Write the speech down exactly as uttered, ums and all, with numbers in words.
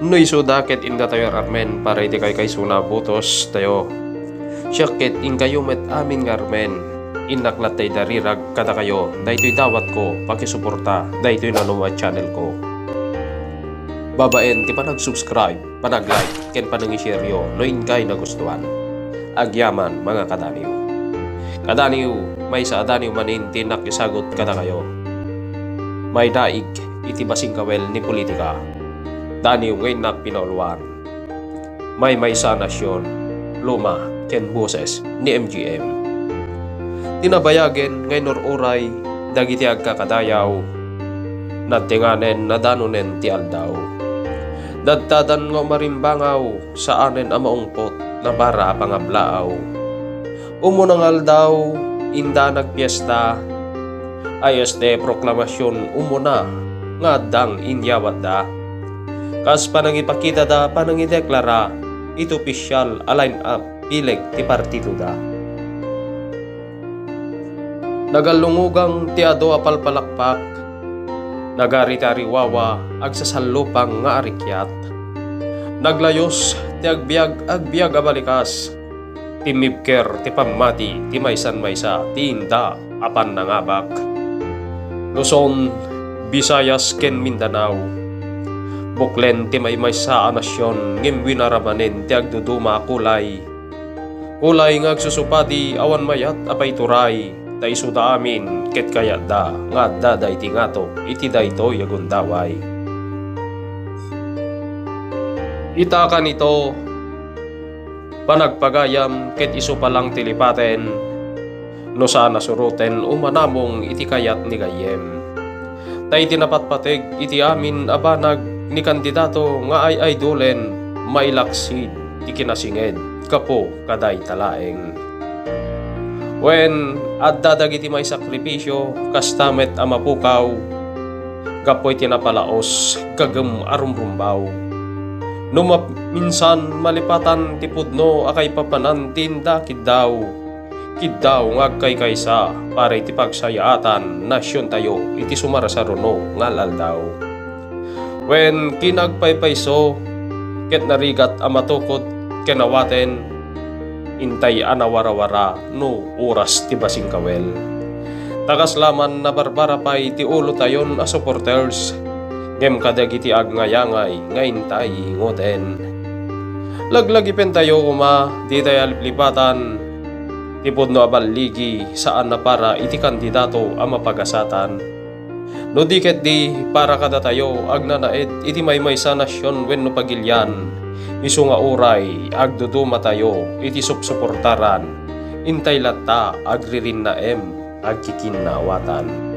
No isuda ket indatayo armen para iti kaykaysona a botostayo. Siak ket inkayo met amin nga armen, innak latta idarirag kadakayo daytoy dawatko, pakisuporta daytoy nanumo a channelko babaen ti panag-subscribe, panag-like, ken panangi-shareyo no inkay nagustuan. Agyaman, mga kadaniw. Kadaniw, maysa a daniw manen ti innak isagut kadakayo. Maidaig iti basing kawel ni politika. Daniw nga innak pinauluan. Maymaysa a nasion, luma, ken boses ni M G M. Ti nabayagen nga inur-uray dagiti agkakadayaw, nadtenganen nadanonen ti aldaw. Dadtadan nga umarimbangaw, saanen a maungpot, nabara a pangablaaw. Umuna nga aldaw, inda nagpiesta, ayos ti proklamasion umuna nga addang inyawatda. Kas panangipakitada, panangideklara iti opisial a line-up, bileg ti partidoda. Nagallungugang ti adu a palpalakpak, nagaritariwawa, agsasallupang nga arikiat. Naglayus ti agbiag, agbiag a balikas, timmibker ti pammati ti maysan maysa ti inda a pannangabak. Luzon, Visayas ken Mindanao. Buklen ti maymaysa a nasion ngem winara manen ti agduduma a kulay. Kulay nga agsusupadi awan mayat a paituray, ta isuda amin ket kayatda nga adda daydi ngato iti daytoy a gundaway. Ita kanito, panagpagayam ket isu pa lang ti lipaten, no saan a suroten o manamong iti kayat ni gayyem. Ta iti napatpateg iti amin a banag ni kandidato nga ay-aydolen, mailaksid ti kinasinged gapu kadayta laeng. Wen, adda dagiti maisakripisio, kasta met a mapukaw gapu iti napalaos, gagem a rumrumbaw. No maminsan malipatan ti pudno a kaipapanan ti inda kiddaw, kiddaw nga agkaykaysa para iti pagsayaatan nasiontayo iti sumarsaruno nga al-aldaw. Wen, kinagpaypayso ket narigat a matukod ken awaten, intay a nawarawara no oras ti basing kawel. Ta kasla man nabarbara pay ti ulotayon a supporters, ngem kadagiti agnayangay nga intay ingoten. Laglagipentayo koma ditay a liplipatan ti pudno a balligi saan a para iti kandidato a mapagasatan. No di ketdi, para kadatayo agnanaed iti maymaysa a nasion wenno pagilian, isu nga uray agdudumatayo iti supsuportaran, intay latta agririnnaem, agkikinnawatan.